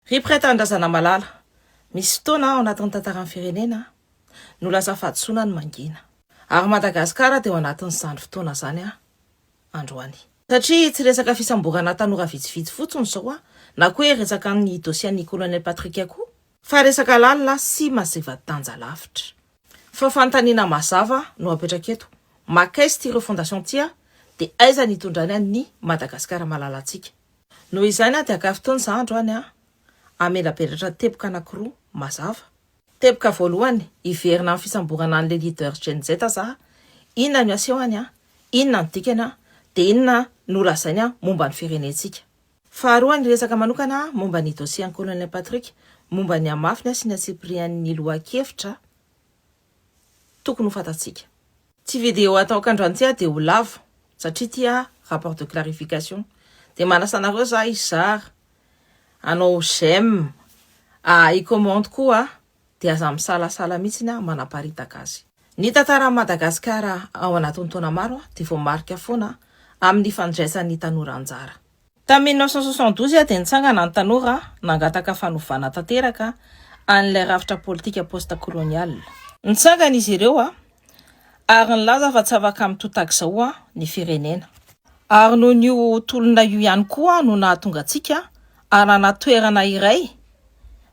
Ry mpiray tanindrazana malala, misy fotoana ao anatin'ny tantaran'ny firenena no lasa fahadisoana ny mangina. Ary Madagasikara dia ao anatin'izany fotoana izany androany. Satria tsy resaka fisamborana tanora vitsivitsy fotsiny izao na koa hoe resaka ny dossier an'i Colonel Patrick koa, fa resaka lalina sy mazeva-danja lavitra. Fa fanontaniana mazava no apetraka eto, makaiza ity refondation ity dia aiza ny hitondrany an'i Madagasikara malalantsika? Noho izany dia haka fotoana izaho androany hamelabelatra teboka anankiroa mazava. Teboka voalohany, hiverina amin'ny fisamborana an'ilay leader Gen Z za, inona no asehony, inona no dikany, dia inona no lazainy momba ny firenentsika. Faharoa, niresaka manokana momba ny dossier an'i Colonel Patrick, momba ny hamafiny sy ny antsipirian'ny loha-kevitra tokony ho fantatsika. Ty video ataoko androany ty dia ho lava satria ty rapport de clarification. Dia manasa anareo za hizara, hanao j'aime, hi-commente koa dia aza misalasala mihitsy manaparitaka azy. Ny tantaran'i Madagasikara ao anatin'ny taona maro dia voamarika foana amin'ny fandraisan'ny tanora anjara. Tamin'ny 1972 dia nitsangana ny tanora nangataka fanovana tanteraka an'ilay rafitra politika post-colonial. Nitsangana izy ireo ary nilaza fa tsy afaka mitohy izao ny firenena. Ary noho io tolona io ihany koa no nahatonga antsika hanana toerana iray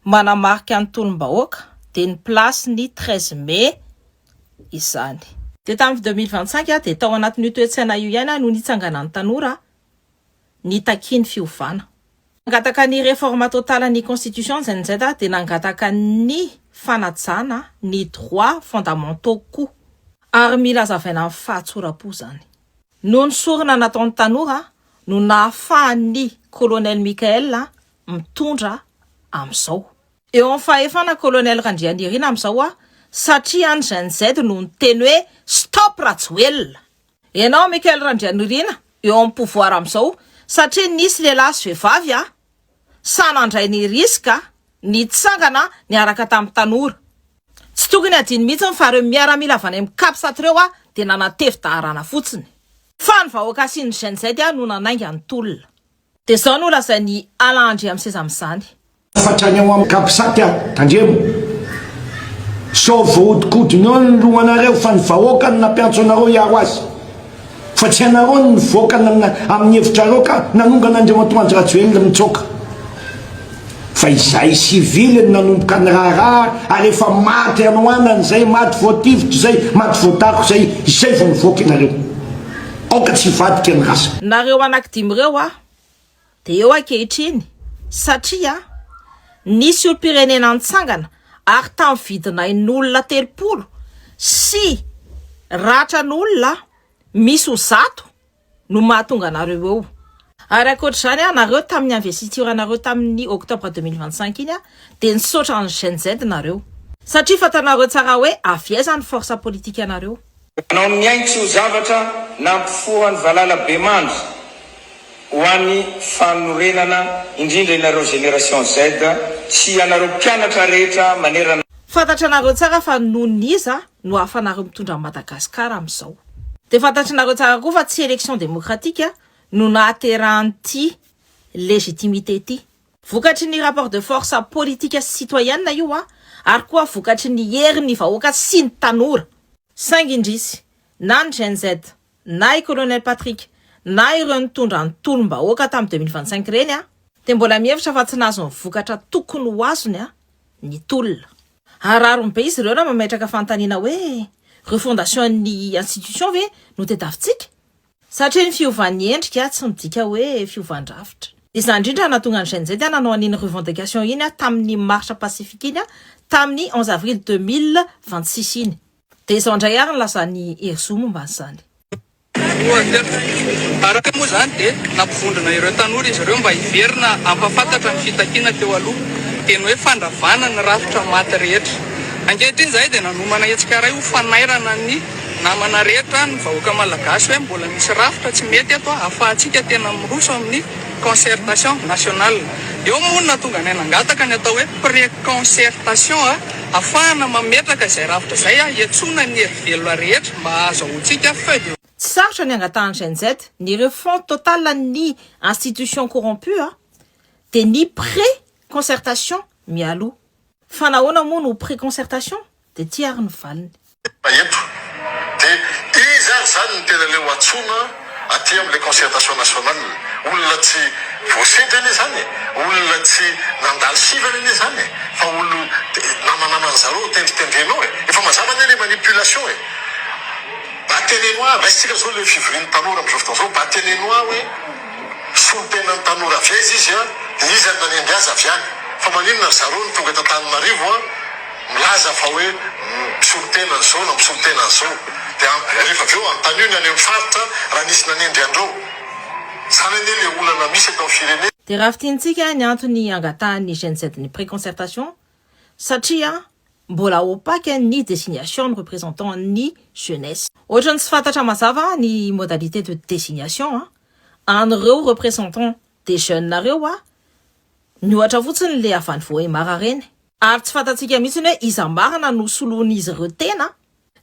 manamarika ny tolom-bahoaka dia ny place ny 13 mai izany. Dia tamin'ny 2025 dia tao anatin'io toe-tsaina io ihany no nitsangana ny tanora nitaky ny fiovana. Nangataka ny réforme totale ny constitution Gen Z dia nangataka ny fanajana ny droits fondamentaux koa. Ary mila hazavaina amin'ny fahatsoram-po izany. Noho ny sorona nataon'ny tanora no nahafahan'ny colonel Michael mitondra amin'izao. Eo amin'ny fahefana colonel Randrianirina amin'izao satria ny Gen Z no niteny hoe stop Rajoelina. Ianao Michael Randrianirina eo amin'ny pouvoir amin'izao satria nisy lehilahy sy vehivavy sahy nandray ny risque nitsangana niaraka tamin'ny tanora. Tsy tokony hadino mihitsy fa ireo miaramila avy any amin'ny CAPSAT ireo dia nanatevin-daharana fotsiny. Fa ny vahoaka sy ny Gen Z no nanainga ny tolona. Dia izao no lazain'i Alain Andriamiseza amin'izany. Fatrany ao amin'ny CAPSAT aho, tandremo sao voahodinkodina eo ny lohanareo fa ny vahoaka no nampiantso anareo hiaro azy fa tsy ianareo no nivoaka amin'ny hevitrareo ka nanongana Andriamatoa Andry Rajoelina mitsoaka fa izahay sivily no nanomboka ny raharaha ary efa maty hanoanana izay, maty voatifitra izay, maty voadaroka izay, izay vao nivoaka ianareo. Aoka tsy hivadika ny rasa. Nareo anaky dimy ireo a dia eo ankehitriny satria nisy olom-pirenena nitsangana ary tamin'ny vidin'ain'olona 30 sy ratran'olona misy ho 100 no mahatonga anareo eo. Ary ankoatr'izany nareo tamin'ny investiture nareo tamin'ny octobre 2025 iny dia nisaotra ny Gen Z nareo. Satria fantanareo tsara hoe avy aiza ny force politique anareo. Nanao ny ainy tsy ho zavatra nampifoha ny valalabemandry ho an'ny fanorenana indrindra ianareo génération Z sy ianareo mpianatra rehetra manerana Fantatranareo tsara fa noho ny iza no ahafanareo mitondra an'i Madagasikara amin'izao. Dia fantatranareo tsara koa fa tsy élection démocratique no nahaterahan'ity légitimité ity. Vokatry ny rapport de force politique sy citoyenne io ary koa vokatry ny herin'ny vahoaka sy ny tanora. Saingy indrisy, na ny Gen Z, na i Colonel Patrick, na ireo nitondra ny tolom-bahoaka tamin'ny 2025 ireny dia mbola mihevitra fa tsy nahazo ny vokatra tokony ho azony ny tolona. Ary rariny be izy ireo raha mametraka fanontaniana hoe refondation ny institution ve no tadiavintsika? Satria ny fiovan'ny endrika tsy midika hoe fiovan-drafitra. Izany indrindra nahatonga ny Gen Z nanao an'iny revendication iny tamin'ny marche pacifique iny tamin'ny 11 avril 2026 iny. Dia izao indray ary ny lazan'i Herizo momba an'izany. Araka moa izany dia nampivondrona ireo tanora izy ireo mba hiverina hampahafantatra ny fitakiana teo aloha dia ny hoe fandravana ny rafitra maty rehetra. Ankehitriny izahay dia nanomana hetsika iray ho fanairana ny namana rehetra, ny vahoaka malagasy hoe mbola misy rafitra tsy mety eto ahafahantsika tena miroso amin'ny concertation nationale. Eo moa no nahatonga anay nangataka ny atao hoe pré-concertation ahafahana mametraka izay rafitra izay hiantsoana ny hery velona rehetra mba hahazahoantsika feuille de Tsy sarotra ny angatahan'ny Gen Z ny refonte totale ny institution corrompue dia ny pré. concertation mialoha. Fa nahoana moa no pré-concertation? Dia ity ary ny valiny. Eto dia iza ary izany no tena leo antsoina aty amin'ilay concertation nationale? Olona tsy voasedra anie izany e! Olona tsy nandalo sivana anie izany e! Fa olo namanaman'ny zareo tendritendrena ao e! Efa mazava anie ilay manipulation e! Mba teneno ahy, raisintsika izao ilay fivorian'ny tanora amin'izao fotoana izao, mba teneno ahy hoe solontenan'ny tanora avy aiza izy an? Dia iza no nanendry azy avy any? Fa maninona ry zareo no tonga eto Antananarivo an? Milaza fa hoe misolo tena an'izao na misolo tena an'izao. Dia rehefa avy eo anontanio ny any amin'ny faritra raha nisy nanendry an'ireo. Izany anie ilay olana misy eto amin'ny firenena. Dia raha fintinitsika ny antony angatahan'ny Gen Z ny pré-concertation satria mbola opaque ny désignation ny représentant ny jeunesse. Ohatran'ny tsy fantatra mazava ny modalité de désignation an'ireo représentant des jeunes ireo, ny ohatra fotsiny le avy any Vohemar reny. Ary tsy fantatsika mihitsy hoe iza marina no soloin'izy ireo tena,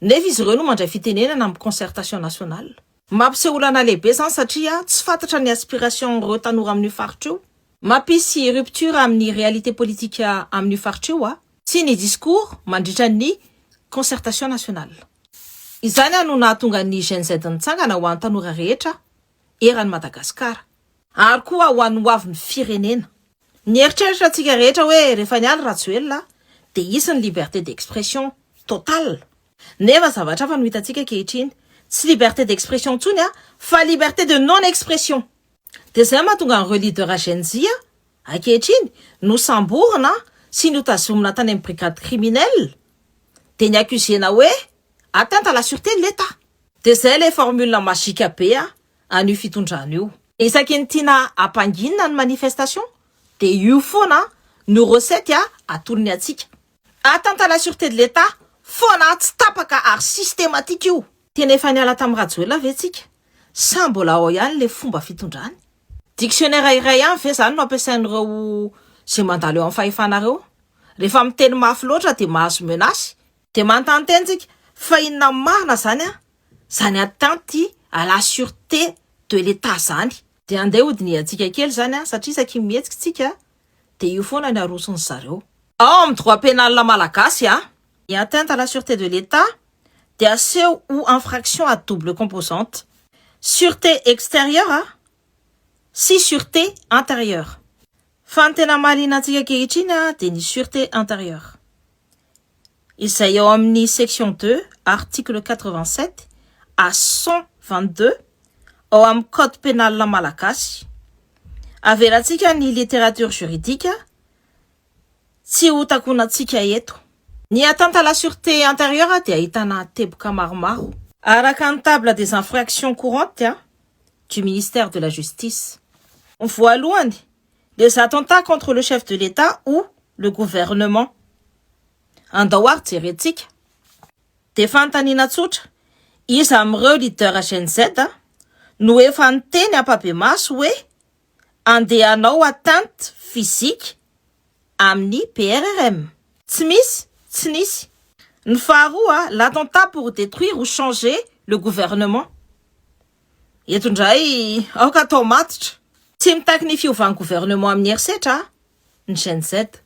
nefa izy ireo no mandray fitenenana amin'ny concertation nationale. Mampiseho olana lehibe izany satria tsy fantatra ny aspiration-n'ireo tanora amin'io faritra io. Mampisy rupture amin'ny réalité politique amin'io faritra io sy ny discours mandritra ny concertation nationale. Izany no nahatonga ny Gen Z nitsangana ho an'ny tanora rehetra eran'i Madagasikara. Ary koa ho an'ny hoavin'ny firenena. Nieritreritra antsika rehetra hoe rehefa niala Rajoelina dia hisy ny liberté d'expression totale. Nefa zavatra hafa no hitantsika ankehitriny. Tsy liberté d'expression intsony fa liberté de non expression. Dia izay mahatonga an'ireo leader Gen Z ankehitriny nosamborina sy notazomina tany amin'ny brigade criminelle dia ni-accusena hoe atteinte à la sûreté de l'Etat. Dia izay ilay formule magique be an'io fitondrana io. Isaky ny tiana hampanginina ny manifestation dia io foana no recette atolony antsika. Atteinte à la sûreté de l'Etat foana tsy tapaka ary systématique io. Tena efa niala tamin'i Rajoelina ve tsika sa mbola ao ihany ilay fomba fitondrany? Dictionnaire iray ihany ve izany no ampiasain'ireo izay mandalo eo amin'ny fahefana ireo? Rehefa miteny mafy loatra dia mahazo menace? Dia manontany tena tsika fa inona marina izany izany atteinte à la sûreté de l'Etat izany? Dia andeha hodinihantsika kely izany satria isaky ny mihetsika tsika dia io foana ny aroson'ny zareo. Ao amin'ny droit pénal malagasy, ny atteinte à la sûreté de l'Etat dia aseho ho infraction à double composante, sûreté extérieure sy sûreté intérieure. Fa ny tena mahaliana antsika ankehitriny dia ny sûreté intérieure izay ao amin'ny section 2 article 87 à 122 ao amin'ny code pénal malagasy. Avelantsika ny littérature juridique tsy ho takonantsika eto. Ny atteinte à la sûreté intérieure dia ahitana teboka maromaro. Araka ny table des infractions courantes du ministère de la Justice. Voalohany, les attentats contre le chef de l'État ou le gouvernement. Andao ary jerentsika. Dia fanontaniana tsotra, iza amin'ireo leader Gen Z no efa niteny ampahibemaso hoe andeha hanao atteinte physique amin'ny PRRM? Tsy misy, tsy nisy. Ny faharoa, l'attentat pour détruire ou changer le gouvernement. Eto indray aoka atao matotra. Tsy mitaky ny fiovan'ny gouvernement amin'ny herisetra ny Gen Z.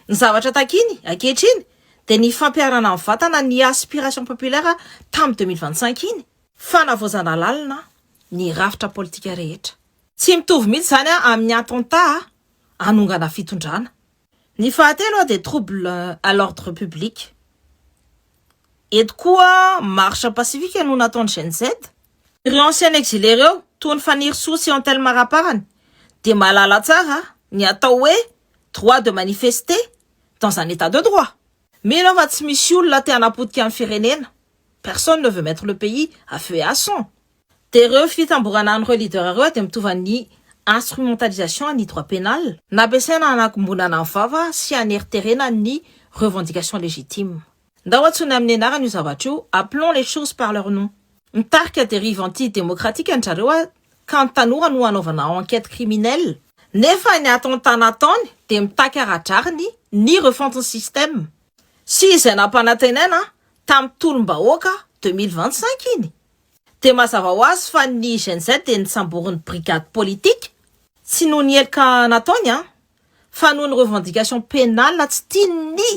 Ny zavatra takiny ankehitriny dia ny fampiharana ny vatana ny aspiration populaire tamin'ny 2025 iny. Fanavaozana lalina ny rafitra politika rehetra. Tsy mitovy mihitsy izany amin'ny attentat hanongana fitondrana. Ny fahatelo dia trouble à l'ordre public. Eto koa marche pacifique no nataon'ny Gen Z. Ireo ancien exilé ireo toy ny Fanirisoa sy Anthelme Raparany dia mahalala tsara ny atao hoe droit de manifester dans un état de droit. Mino aho fa tsy misy olona te hanapotika ny firenena. Personne ne veut mettre le pays à feu et à sang. Dia ireo fitamborana an'ireo leader ireo dia mitovy ny instrumentalisation ny droit pénal. Nampiasaina hanakombonana ny vava sy haneriterena ny revendication légitime. Ndao antsoina amin'ny anarany io zavatra io, appelons les choses par leur nom. Mitarika dérive antidémocratique an zareo ka ny tanora no hanaovana enquête criminelle. Nefa ny attentat nataony dia mitaky ara-drariny ny refonte ny système. Sy izay nampanantenaina tamin'ny tolom-bahoaka 2025 iny. Dia mazava ho azy fa ny Gen Z dia nisamborin'ny brigade politique tsy noho ny heloka nataony. fa noho ny revendication pénale tsy tian'ny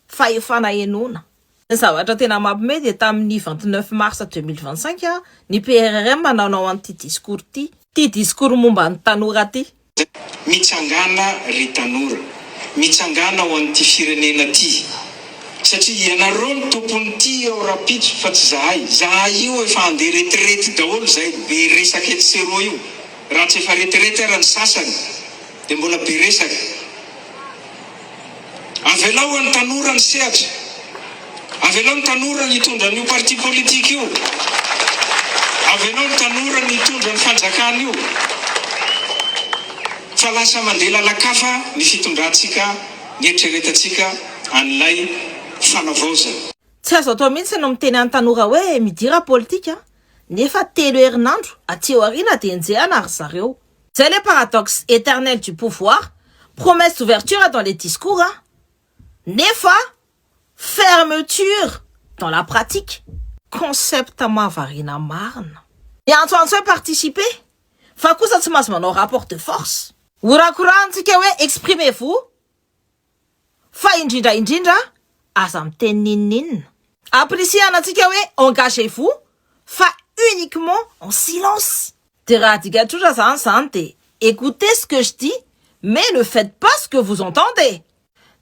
fahefana henoina. Ny zavatra tena mampime dia tamin'ny 29 mars 2025 ny PRRM nanao an'ity discours ity. Ity discours momba ny tanora ity. Mitsangàna ry tanora, mitsangàna ho an'ity firenena ity, satria ianareo no tompon'ity eo rapitso fa tsy zahay, zahay io efa handeha retirety daholo zay be resaka etsy sy eroa io, raha tsy efa retirety ara ny sasany dia mbola be resaka. Avelao ho an'ny tanora ny sehatra. Avelao ny tanora ny hitondra an'io parti politique io. Avelao ny tanora ny hitondra ny fanjakana io. Fa lasa mandeha lalan-kafa ny fitondrantsika, ny eritreretantsika an'ilay fanavaozana. Tsy azo atao mihitsy ny miteny an'ny tanora hoe midira politika nefa 3 herinandro aty aoriana dia enjehana ry zareo. Zay le paradoxe éternel du pouvoir, promesse d'ouverture dans les discours nefa fermeture dans la pratique. Concept mahavariana marina. Miantsoantso hoe participer fa kosa tsy mahazo manao rapport de force. Horakorahantsika hoe exprimez-vous fa indrindra indrindra aza miteny n'inon'inona. Ampirisihana antsika hoe engagez-vous fa uniquement en silence. De raha adika tsotra zany de écoutez ce que je dis mais ne faites pas ce que vous entendez.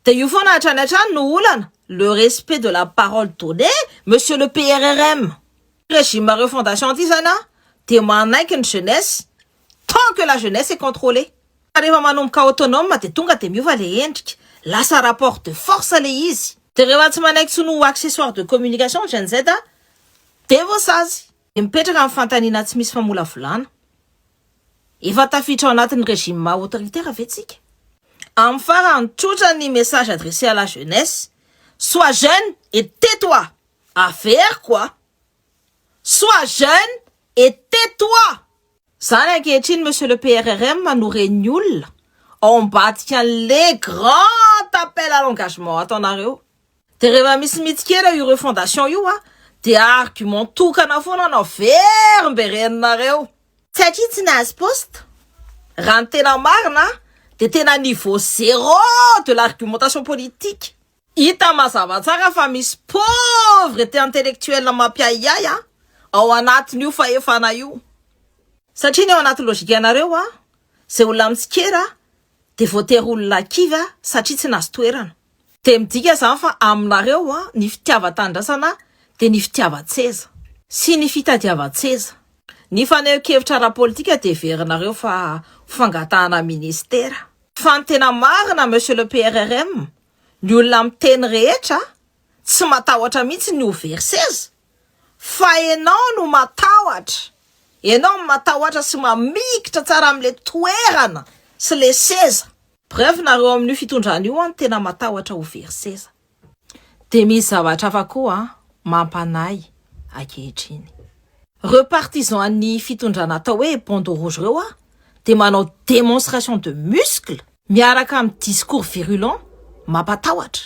De io foana hatrany hatrany no olana, le respect de la parole donnée, monsieur le PRRM. Régime refondation ty zany de manaiky ny jeunesse tant que la jeunesse est contrôlée. Rehefa manomboka autonome de tonga de miova le endrika, lasa rapport de force le izy. De rehefa tsy manaiky tsy no accessoire de communication Gen Z de voasazy. De mipetraka amin'ny fanontaniana tsy misy famolavolana. Efa tafiditra ao anatin'ny régime autoritaire ve tsika? Amin'ny farany tsotra ny message adressé à la jeunesse. Sois jeune et tais-toi. Averiko quoi? Sois jeune et tais-toi. Zany ankehitriny monsieur le PRRM no ren'ny olona ao ambadika an'le grand appel à l'engagement ataonareo. De rehefa misy mitsikera io refondation io de argument tokana foana anao verimbereninareo. Satria tsy nahazo poste. Raha ny tena marina de tena niveau zéro de l'argumentation politique. Hita mazava tsara fa misy pauvreté intellectuelle mampiahiahy ao anatin'io fahefana io. Satria ny ao anaty logique anareo zay olona mitsikera de voatery olona kivy satria tsy nahazo toerana. De midika zany fa aminareo ny fitiavan-tanindrazana de ny fitiavan-tseza sy ny fitadiavan-tseza. Ny fanehoan-kevitra ara-politika de heverinareo fa fangatahana ministera. Fa ny tena marina monsieur le PRRM, ny olona miteny rehetra tsy matahotra mihitsy ny ho very seza fa ianao no matahotra. Ianao no matahotra sy mamikitra tsara amin'le toerana sy le seza. Bref, nareo amin'io fitondrana io no tena matahotra ho very seza. De misy zavatra hafa koa mampanahy ankehitriny. Reo partisan ny fitondrana atao hoe bandeau rouge reo de manao démonstration de muscle miaraka amin'ny discours virulent mampatahotra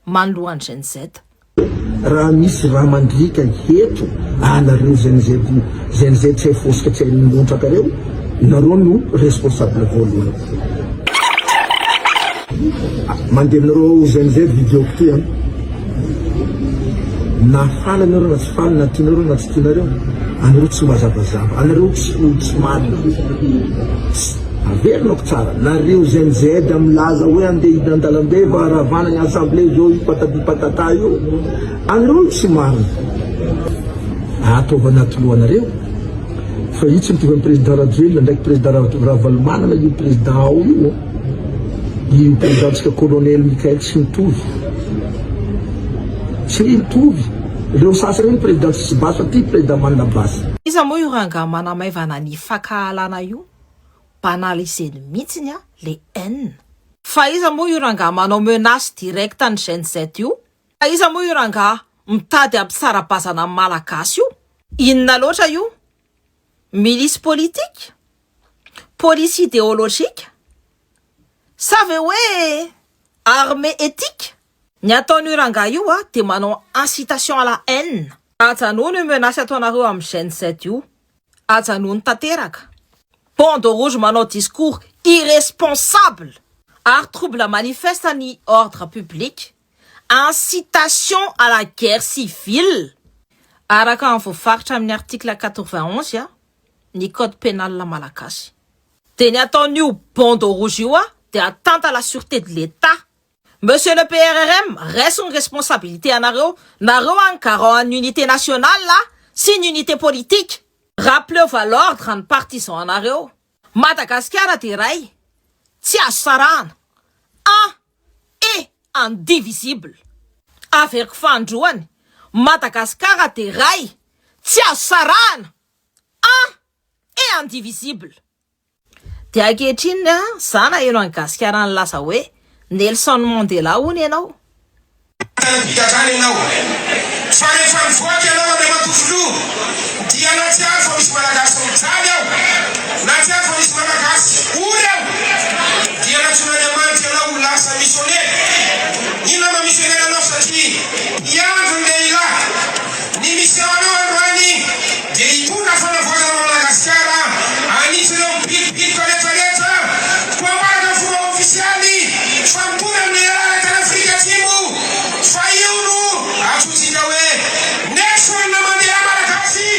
manoloan'ny Gen Z. Raha misy raha mandriaka heto anareo Gen Z, Gen Z tsy hay fosika tsy hay montraka reo, nareo no responsable voalohany. Mandeha aminareo Gen Z vidéo ty an. Na faly anareo na tsy faly, na tianareo na tsy tianareo, anareo tsy mazavazava, anareo tsy olo tsy marina. Averinako tsara, nareo Gen Z milaza hoe andeha hidina an-dalambe fa ravana ny assemblée zao io patati patata io, anareo tsy marina. Ataovy anaty lohanareo fa io tsy mitovy amin'ny président Rajoelina ndraiky président Ravalomanana io président ao io. Io présidentsika colonel Michael tsy mitovy. Tsy mitovy. Reo sasany reny président tsisy basy fa ty président manana basy. Iza moa io rangahy manamaivana ny fankahalana io? Banaliseny mihitsiny le haine. Fa iza moa io rangahy manao menace directe ny Gen Z io? Fa iza moa io rangahy mitady hampisara-bazana ny Malagasy io? Inona loatra io? Milice politique? Police idéologique? Sa ve hoe armée éthique? Ny ataon'io rangahy io de manao incitation à la haine. Ajanony io menace ataonareo amin'ny Gen Z io. Ajanony tanteraka. Bandeau rouge manao discours irresponsable. Ary trouble manifeste ny ordre public, incitation à la guerre civile, araka ny voafaritra amin'ny article 91 ny code pénal malagasy. Dia ny ataon'io bandeau rouge io dia atteinte à la sûreté de l'État. Monsieur le PRRM, raiso ny responsabilité anareo, nareo any garant ny unité nationale sy ny unité politique. Rappelez à l'ordre ny partisan anareo. Madagasikara dia ray, tsy azo sarahana, un et indivisible. Averiko fahandroany, Madagasikara dia ray, tsy azo sarahana, un et indivisible. Dia ankehitriny za naheno an'i Gasikara nilaza hoe Nelson Mandela hono ianao. Tana-pigadrana ianao. Fa rehefa nivoaka ianao Andriamatoa Filoha dia nahatsiaro fa misy Malagasy mijaly ao, nahatsiaro fa misy Malagasy ory ao, dia nantsoin'Andriamanitra ianao ho lasa misionera. Inona maha misionera anao satria mpiandry ny lehilahy. Ny mission anao androany dia hitondra fanavaozana ao Madagasikara hanitsy ireo mibitobitoka rehetra rehetra koa ambaraka amin'ny fomba ofisialy fa mitondra ny lehilahy tany Afrika Atsimo fa io no antsointsika hoe Nelson Mandela Malagasy.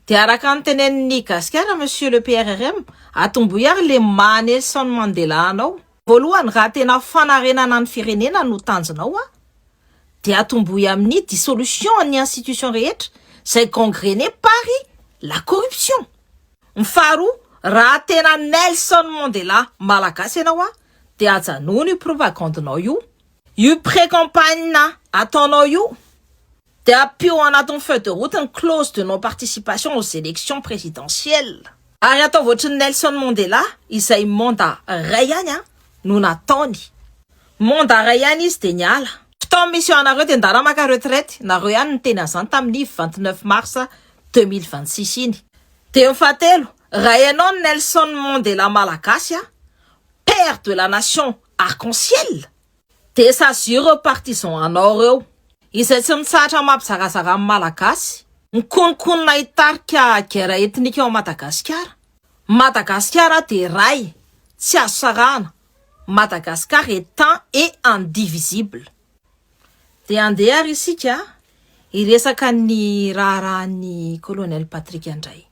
Dia araka ny tenenin'i Gasikara Monsieur le PRRM, atombohy ary le maha Nelson Mandela anao. Voalohany raha tena fanarenana ny firenena no tanjonao a, dia atombohy amin'ny dissolution ny institution rehetra izay gangréné par la corruption. Ny faharoa, raha tena Nelson Mandela malagasy ianao a, dia ajanony io propagande-nao io, io pré-campagne ataonao io, dia ampio anatin'ny feuille de route ny clause de non participation aux élections présidentielles. Ary ataovy ohatry ny Nelson Mandela izay mandat ray ihany a no nataony. Mandat ray ihany izy dia niala. Fotoana mission anareo dia ndana maka retraite, nareo ihany niteny an'izany tamin'ny 29 mars 2026 iny. Dia ny fahatelo, raha ianao Nelson Mandela malagasy a, père de la nation arc-en-ciel, dia sazio ireo partisan anao ireo, izay tsy mitsahatra mampizarazara ny malagasy, mikononkonona hitarika guerre ethnique ao Madagasikara. Madagasikara dia ray, tsy azo sarahana, Madagascar est un et indivisible. Dia andeha ary isika hiresaka ny raharahan'ny colonel Patrick indray.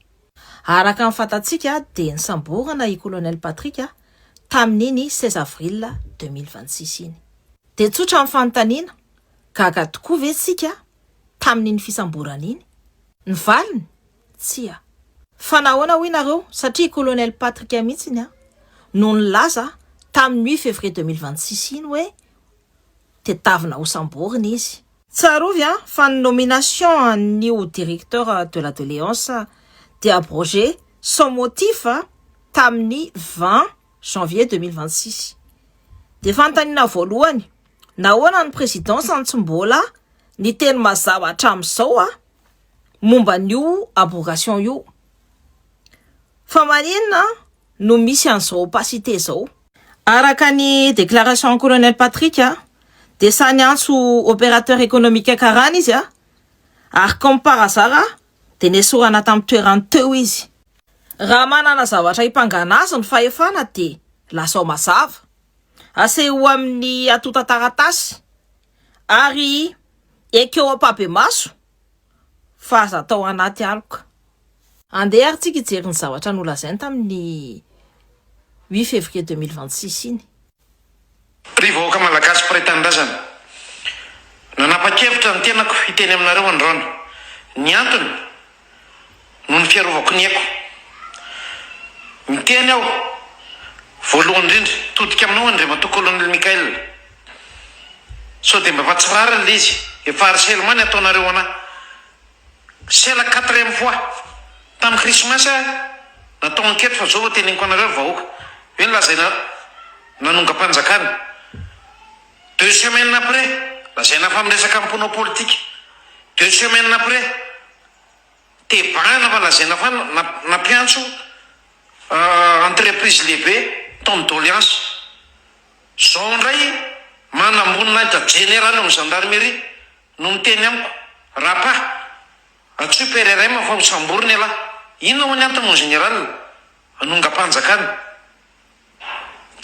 Araka ny fantatsika dia nisamborana i colonel Patrick tamin'iny 16 avril 2026 iny. Dia tsotra ny fanontaniana, gaga tokoa ve tsika tamin'iny fisamborana iny? Ny valiny? Tsia. Fa nahoana hoy nareo? Satria i colonel Patrick mihitsiny no nilaza tamin'ny 8 février 2026 iny hoe tedavina ho samborina izy. Tsarovy fa ny nomination an'io directeur de la doléance dia abrogé sans motif tamin'ny 20 janvier 2026. Dia fanontaniana voalohany, nahoana ny présidence no tsy mbola niteny mazava hatramin'izao momba an'io abrogation io? Fa maninona no misy an'izao opacité zao? Araka ny déclaration colonel Patrick dia sahy niantso opérateur économique karana izy ary comme par hasard dia nesorana tamin'ny toerany teo izy. Raha manana zavatra himpangana azy ny fahefana dia lazao mazava, aseho amin'ny antontan-taratasy ary ekeo ampahibemaso fa aza atao anaty aloka. Andeha ary tsika hijery ny zavatra nolazainy tamin'ny 8 février 2026 iny. Ry vahoaka malagasy mpiray tanindrazana, nanapa-kevitra ny tenako hiteny aminareo androany. Ny antony, noho ny fiarovako ny aiko. Miteny aho, voalohany indrindra, todika aminao Andriamatoa Colonel Michael. Sao dia mba efa tsy rariny ilay izy, efa harcèlement ny ataonareo anah. C'est la quatrième fois. Tamin'ny Christmas aho natao enquête fa zao vao teneniko anareo ry vahoaka hoe nolazaina nanongam-panjakana. Deux semaines après, lazaina fa miresaka amin'ny mponao politika. Deux semaines après, tebahana fa lazaina fa nampiantso entreprise lehibe tao amin'ny doléance. Zao indray manamboninahitra jeneraly ao amin'ny gendarmerie no miteny amiko, Rapa, antsoy PRRM fa ho samborina ialahy. Inona moa ny antony mon général? Hanongam-panjakana.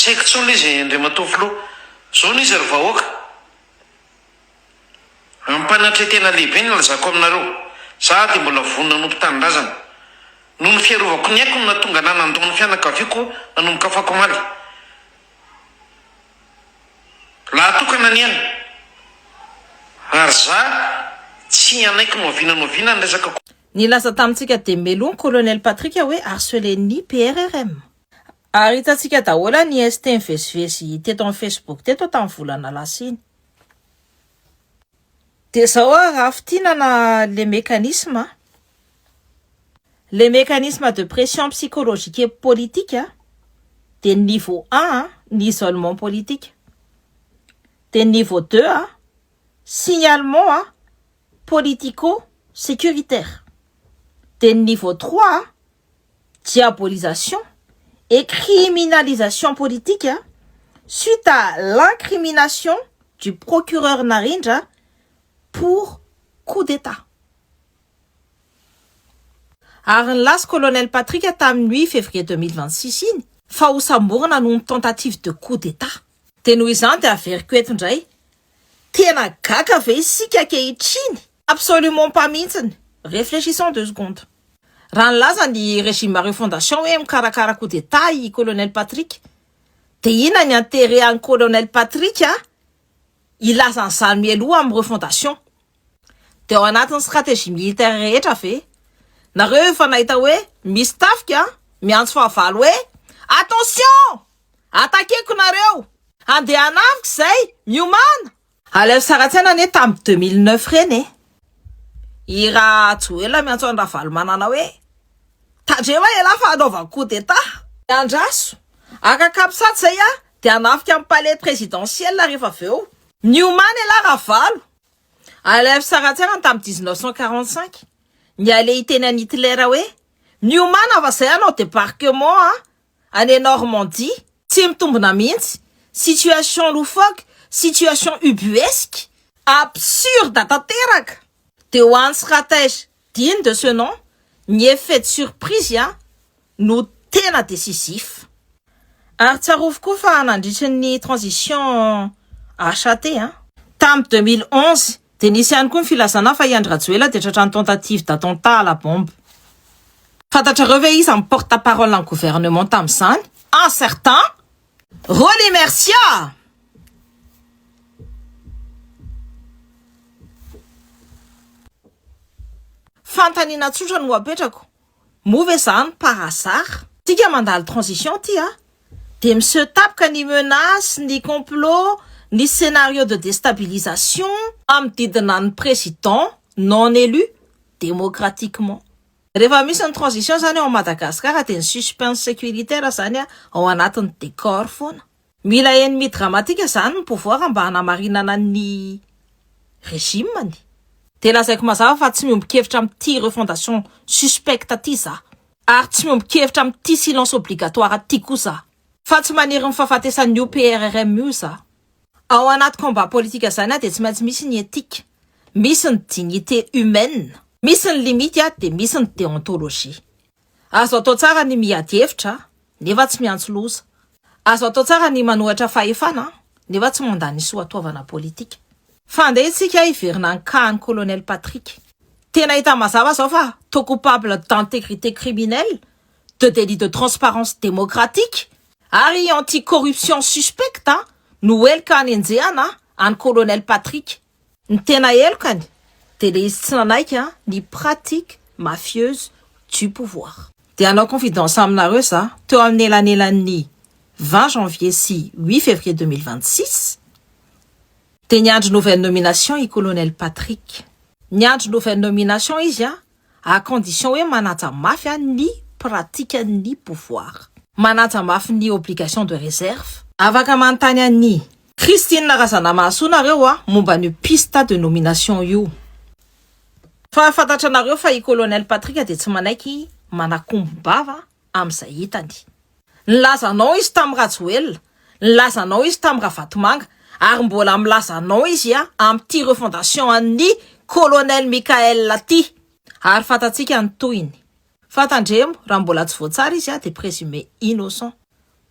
Tsy haiko intsony ilay izy Andriamatoa Filoha. Zao no izy ry vahoaka. Ampanatretena lehibe ny lazako aminareo. Za dia mbola vonona hanompo tanindrazana. Noho ny fiarovako ny aiko no nahatonga anah nandao ny fianakaviako nanomboka afakomaly. Lahy tokana ny ahy. Ary za tsy hanaiky n'oviana n'oviana ny resaka. Nilaza tamintsika dia meloa ny Colonel Patrick hoe harceler-n'ny PRRM. Ary hitantsika daholo ny ST nivezivezy teto amin'ny Facebook teto tamin'ny volana lasa iny. Dia zao ary raha fintinana le mécanisme, le mécanisme de pression psychologique et politique dia niveau 1 ny isolement politique, dia niveau 2 signalement politico-sécuritaire, dia niveau 3 diabolisation et criminalisation politique suite à l'incrimination du procureur Narindra pour coup d'État. Ary nilaza colonel Patrick tamin'ny 8 février 2026 iny fa ho samborina noho ny tentative de coup d'État. Dia noho izany dia averiko eto indray, tena gaga ve isika ankehitriny? Absolument pas mihitsiny. Réfléchissons deux secondes. Raha nilaza ny régime refondation hoe mikarakara coup d'état i colonel Patrick, dia inona ny intérêt an'i colonel Patrick hilaza an'izany mialoha amin'ny refondation? Dia ao anatin'ny stratégie militaire rehetra ve nareo efa nahita hoe misy tafika miantso fahavalo hoe attention! Attaqueko nareo! Handeha hanafika izay! Miomàna! Alaivo sary an-tsaina anie tamin'ny 2009 ireny e! I Rajoelina miantso an'i Ravalomanana hoe tandrema elah fa hanaovako coup d'état! Andraso! Haka capsat izay aho dia hanafika amin'ny palais présidentiel rehefa avy eo. Niomana elah Ravalo! Alaivo sary an-tsaina ny tamin'ny 1945, ny aller hiteny an'i Hitler hoe miomàna fa izay hanao débarquement an! Any Normandie, tsy mitombina mihitsy, situation loufoque, situation ubuesque, absurde tanteraka! Dia ho an'ny stratège digne de ce nom, ny effet de surprise no tena décisif. Ary tsarovy koa fa nandritry ny transition HAT, tamin'ny 2011, dia nisy ihany koa ny filazana fa i Andry Rajoelina dia tratran'ny tentative d'attentat à la bombe. Fantatrareo ve iza ny porte parole ny gouvernement tamin'izany? Un certain Rolly Mercia! Fanontaniana tsotra no apetrako, moa ve zany par hasard? Tsika mandalo transition ty a, dia miseho tapaka ny menace, ny complot, ny scénario de déstabilisation manodidina ny président non élu démocratiquement. Rehefa misy ny transition zany ao Madagascar dia ny suspense sécuritaire zany ao anatin'ny décor foana. Mila ennemi dramatique zany ny pouvoir mba hanamarinana ny régime-ny. Dia lazaiko mazava fa tsy miombon-kevitra amin'ity refondation suspecte ity za. Ary tsy miombon-kevitra amin'ity silence obligatoire ity koa za. Fa tsy maniry ny fahafatesan'io PRRM io za. Ao anaty combat politique zany dia tsy maintsy misy ny éthique, misy ny dignité humaine, misy ny limite dia misy ny déontologie. Azo atao tsara ny miady hevitra nefa tsy miantso loza. Azo atao tsara ny manohatra fahefana nefa tsy mandany soatoavana politika. Fa andeha isika hiverina ny cas an'i Colonel Patrick. Tena hita mazava zao fa toa coupable d'intégrité criminelle, de délit de transparence démocratique ary anti-corruption suspecte no heloka hanenjehana an'i Colonel Patrick. Ny tena helokany dia le izy tsy nanaiky ny pratique mafieuse du pouvoir. Dia hanao confidence aminareo za, teo amin'ny elanelan'ny 20 janvier sy 8 février 2026 dia niandry nouvelle nomination i Colonel Patrick. Niandry nouvelle nomination izy à condition hoe manaja mafy ny pratikan'ny pouvoir. Manaja mafy ny obligation de réserve. Afaka manontany an'i Christine Razanamahasoa nareo momba an'io piste de nomination io. Fa fantatranareo fa i Colonel Patrick dia tsy manaiky manakombom-bava amin'izay hitany. Nilaza anao izy tamin'i Rajoelina, nilaza anao izy tamin'i Ravatomanga, ary mbola milaza anao izy amin'ity refondation an'i Colonel Michael ity. Ary fantatsika ny tohiny. Fa tandremo, raha mbola tsy voatsara izy dia présumé innocent.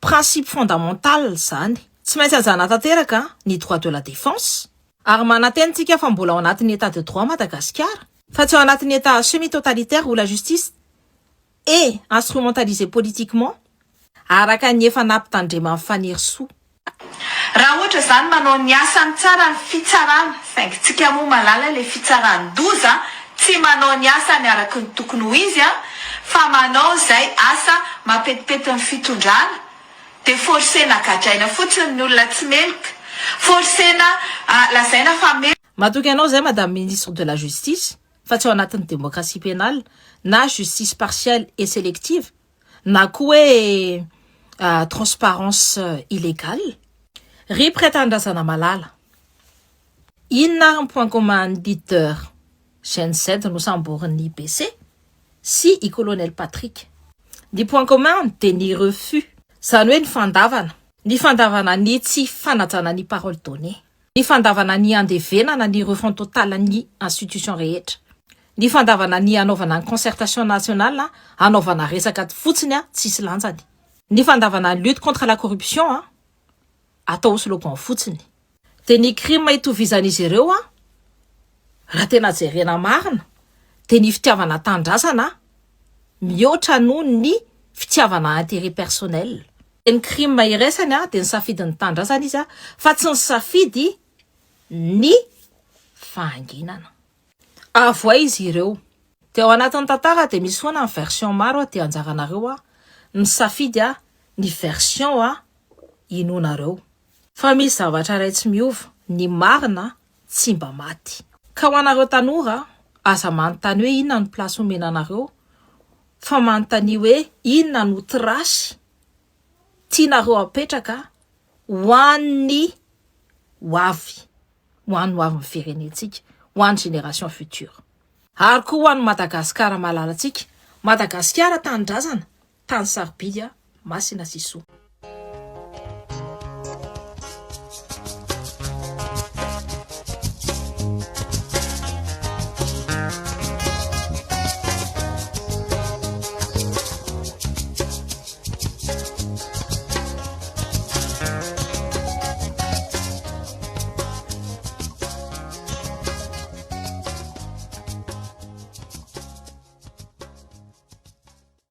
Principe fondamental izany. Tsy maintsy hajana tanteraka ny droit de la défense. Ary manantena tsika fa mbola ao anatin'ny état de droit Madagasikara. Fa tsy ao anatin'ny état semi-totalitaire où la justice est instrumentalisée politiquement araka ny efa nampitandreman'i Fanirisoa. Raha ohatra izany manao ny asany tsara ny fitsarana, saingy tsika moa mahalala ilay fitsaran-doza tsy manao ny asany araky ny tokony ho izy fa manao izay asa mampetipety ny fitondrana dia forcena gadraina fotsiny ny olona tsy meloka, forcena lazaina fa meloka. Matoky anao zay madame ministre de la justice fa tsy ao anatin'ny démocratie pénale na justice partielle et sélective na koa hoe transparence illégale. Ry mpiray tanindrazana malala, inona ary ny point commun ny leader Gen Z nosamborin'ny IBC sy i colonel Patrick? Ny point commun dia ny refus, izany hoe ny fandavana, ny fandavana ny tsy fanajana ny parole donnée, ny fandavana ny handevenana ny refonte totale ny institution rehetra, ny fandavana ny hanaovana ny concertation nationale hanaovana resaka fotsiny tsisy lanjany, ny fandavana ny lutte contre la corruption atao slogan fotsiny. Dia ny crime itovizan'izy ireo raha tena jerena marina dia ny fitiavana tanindrazana mihoatra noho ny fitiavana intérêt personnel. Dia ny crime iraisany dia nisafidy ny tanindrazana izy fa tsy nisafidy ny fahanginana. Avoay izy ireo. Dia ao anatin'ny tantara dia misy foana ny version maro dia anjaranareo misafidy ny version inoanareo. Fa misy zavatra iray tsy miova, ny marina tsy mba maty. Ka ho anareo tanora, aza manontany hoe inona no place omena anareo, fa manontania hoe inona no trace tianareo apetraka ho an'ny ho avy, ho an'ny ho avin'ny firenentsika, ho an'ny génération future. Ary koa ho an'i Madagasikara malalantsika, Madagasikara tanindrazana, tany sarobidy, masina sy soa.